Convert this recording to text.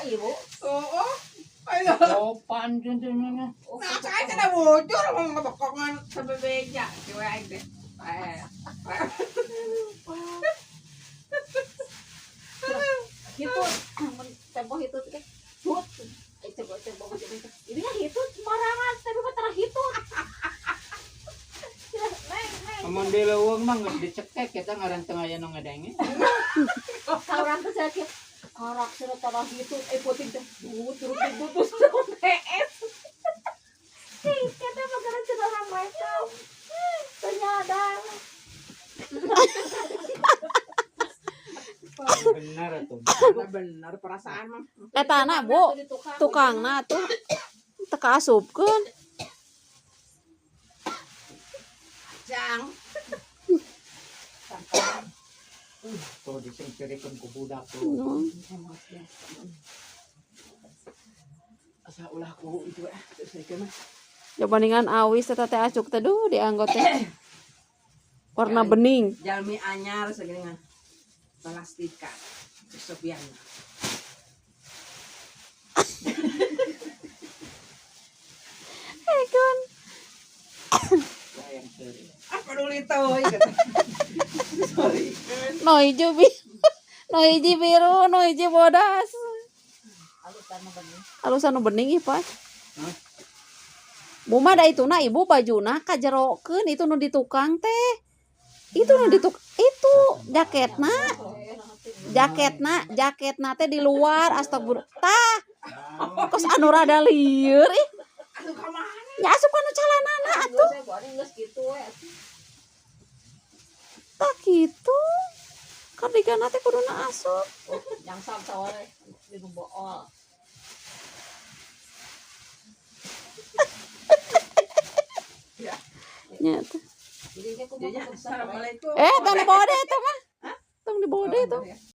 Ibu. Oo. Ayo. Sopan contohnya. Nah, saya kena bocor mau ngebokongan sampai beja. Coba aing deh. Eh. Hitut, mun tempo hitut teh. Hut. Eh coba coba coba. Ini mah hitut sembarangan, tapi mah tara hitut. Neng, neng. Amun di leuweung mah geus dicekek kita ngaran teu aya nu ngadenge. Saurang teh sia kieu. Karak cenah tara hitut, eh puting teh. Duh, turut diputus PS. Hei, kata mah gara cenah orang mereka. Teu nyadar. Bener tuh. Bener perasaan mah. Etana, Bu, tukangna tuh teu kaasupkeun. Jang. Tuh disengkerikeun ku budak tuh. Hmm. Asa ulah ku itu ah, terus mah. Jabandingan awis eta teh acuk teh duh dianggo teh. Warna bening. Jalmi anyar segini plastika. Sepian. Eh kan. Sayang seuri. Ah, peduli tau gitu. Sorry. No hiji bi. No hiji biru, no hiji bodas. Alusan mah bening. Alusan nu bening ih, Pak. Hah? Bu mah da ituna ibu bajuna kajerokeun itu nu di tukang teh. Itu nu di tuk itu jaketna, jaketna, jaketna teh di luar astagfirullah. Tah, kos anu rada lieur ih. Atuh ka mana? Nya asup kana calanana atuh. Saya buat geus kitu we. Tah kitu. Kardigan teh kuduna asup. Oh, nyangsam sawale di nu bool. Nya teh. Jadi Jadinya, kumaha Assalamualaikum. Eh, tong dibawa deh eta mah. Tong dibawa deh itu.